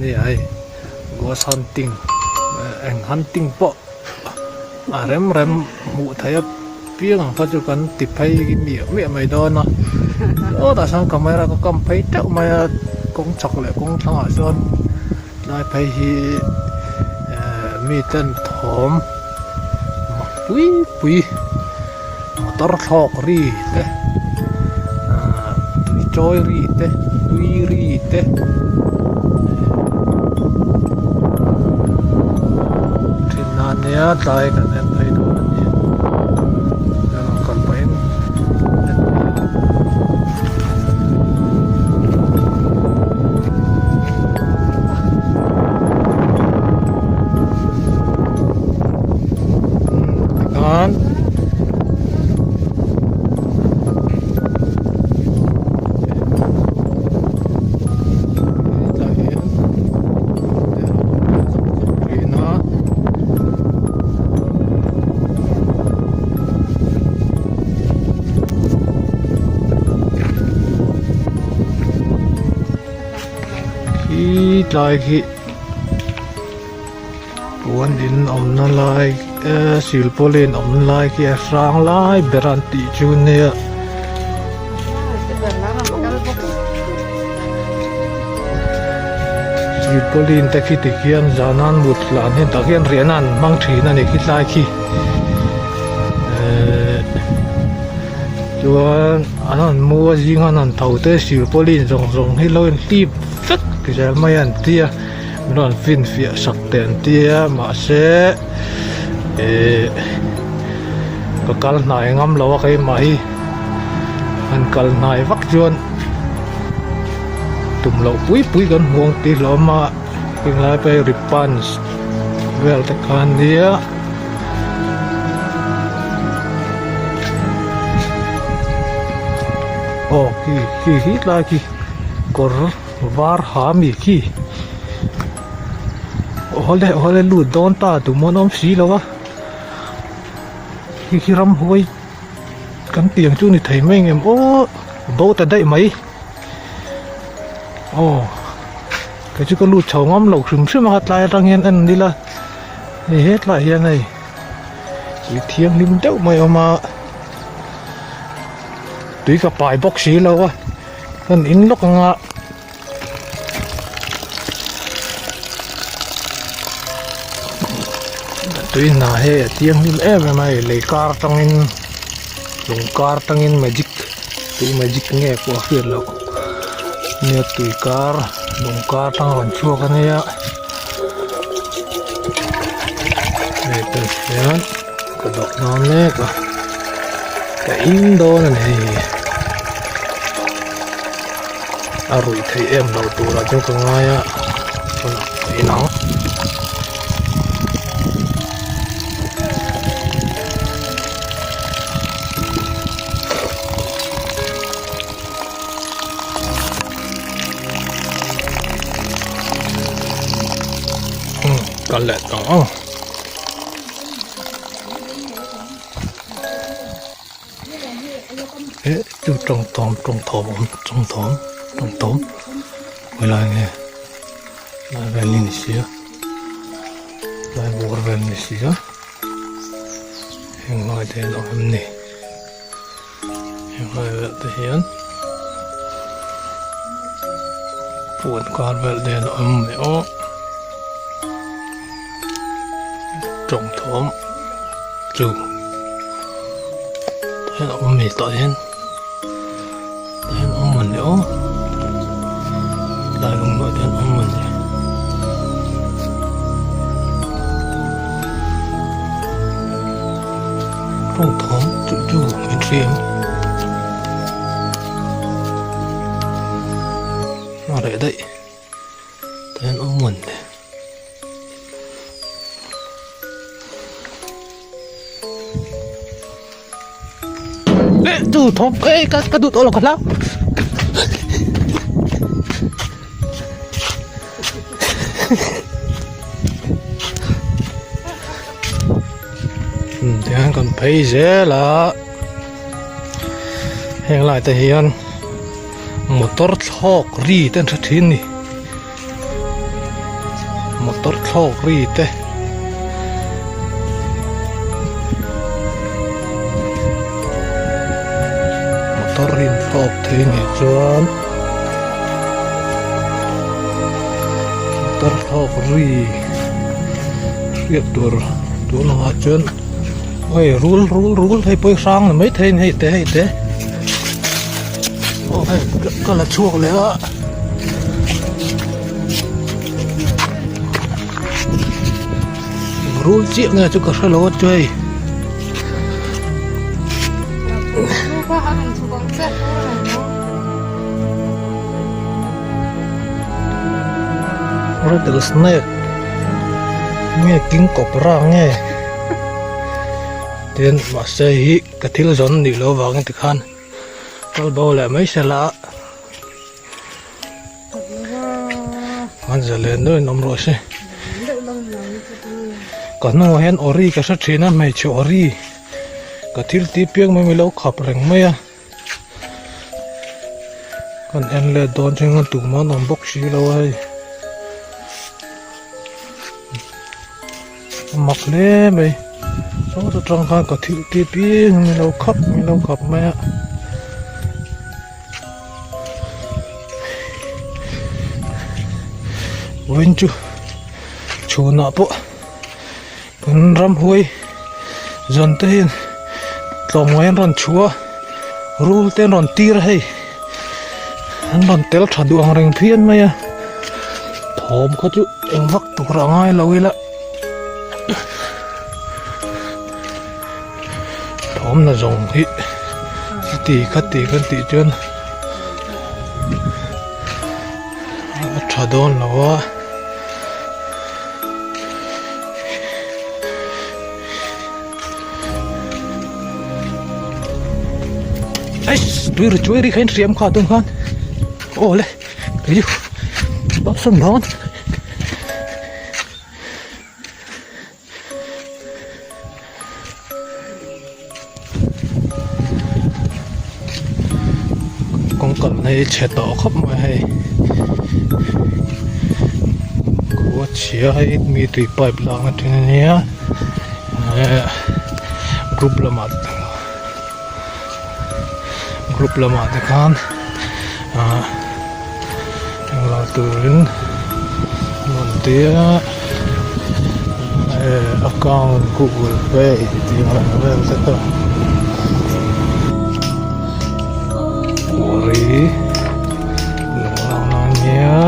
nia hei ghost hunting eng hunting pawh a rem rem hmuh theih a piang ang kha chu kan ti phei miah miah mai dawn a sawtah sawn camera ka kam phei teuh mai a kawng chhak leh kawng thlangah sawn tlai phei hi ehh mi ten thawm mak pui pui motor thlawk ri te ahh tui chawi ri te tui ri te thin a nia tlai kan en phei dawn a ni rawn kal pahin en phei a. Tikhan hetah hian thin a. Khi tlai khi puan in awmna lai eh silpawlin awmna lai khi a hrang lai ber an tih chu nia. Silpawlin te khi tikhian zan an mut hlan hian tah khian riahna an hmang thin a ni khi tlai khi eh chuan an han mu a zing an han tho te silpawlin zawng zawng hi lo inhlip vek zel mai an tia min rawn finfiah sak teh an tia mahse eh ka kal hnai ngam lo a keimah hi han kal hnai vak chuan tum loh pui pui kan hmu ang tih hlawm a heng lai pawh hi rippans vel te kha ania. Aw khi khi khi tlai khi kawr var ha mi khi awle awle lut dawn ta tum an awm si lo a khi khi ramhuai kan tiang chu ni thei mai ang em aw bo ta daih mai aw kei chu ka lut chho ngam lo hrim hrim a tlai atang hian en ila hei hetlaiah hian hei tui thianghlim deuh mai a awm a tui ka pai bawk si lo a kan in lawk ang a. Tui hna hi a thianghlim em em a hei lei kar atangin lung kar atangin magic tui magic nge pawh a hriat loh nia tui kar lung kar atang a rawn chhuak a nia hei te hian ka dawh dawn mek a ka in dawn a ni hei. A ruih theih em lo turah chuan ka ngai a tunah ka in ang. Kal leh tawh ang. Eh chu tawng thawm tawng thawm awm tawng thawm tawng thawm helai nge lai vel hi ni sia lai bawr vel ni sia heng lai te hian a awm ni heng lai vel te hian puan kar vel te hian a awm mai aw tawng thawm chu. Tah hian a awm ve tah hian tah hian a awm a ni aw tlai lung hnuaiah te hian a awm a ni tawng thawm chu chu min hria em a reh daih tah hian a awm a ni. Chu thawm ê ka ka duh tawh lo ka hlau tihian kan phei zel a heng lai te hian motor thlawk ri te an hre thin a ni. Motor thlawk ri te. Motor in thlawk thei nih chuan motor thlawk ri hriat tur tun angah chuan hei rul rul rul hei pawh hi hrang ni maithei a ni hei te hei te aw hei ka la chhuak leh a. Rul chiah nge chu ka hre lo a chu hei. Rattle snake nge king cobra nge tin mahse hi ka thil zawn nih loh avangin tikhan kal bo leh mai sela. An zalen deuhin awm rawh se. Ka hnungah hian ori ka hre thin a hmeichhe ori ka thil tih piang mai mai lo khap reng mai a. Kan en let dawn chuan kan tumah an awm bawk si lo a hei. A mak hle mai saw ta tang khan ka thil tih piang mai lo khap mai lo khap mai a. Vawiin chu chhunah pawh kan ramhuai zawn te hian tlawmngai an rawn chhuah a rul te an rawn tir a hei an rawn tel tha duh ang reng phian mai a thawm kha chu eng vak tur a ngai lo ila thawmna zawng hi chuti khati kan tih chuan a tha dawn lo a. Eiss tui ri chuai ri kha in hriam kha tun khan aw le tui bawk sawn dawn. Kawng kalna hi chhe tawh khawp mai hei khua chhia hei mi tui pipe lak na thin ania eh group lamah group lamah te khan ah englo turin an rawn ti a eh account google pay tih ang reng vel te kha ri lung lang na ania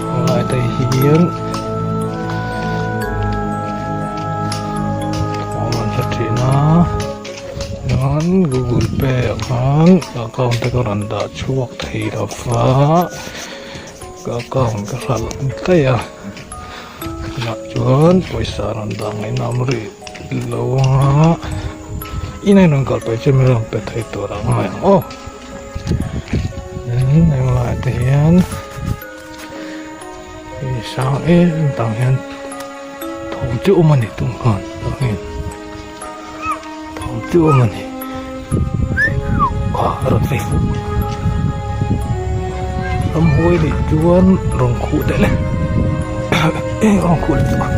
helai te hian thawm an hre thin a. Chuan google pay ah khan ka account te ka rawn dah chhuak thei lo va ka account ka hralh daih a tunah chuan pawisa rawn dah ngaihnawm rih lo a in a in rawn kal peih chuan min rawn pe thei tur ang ngai ang aw tin englai te hian hei sang em tang hian thawm chu awm a ni tum khan tah hian. Thawm chu awm a ni. Kha a rawn phei fuh. Ramhuai nih chuan rawn khuh teh le. Eng rawn khuh leh tawh a.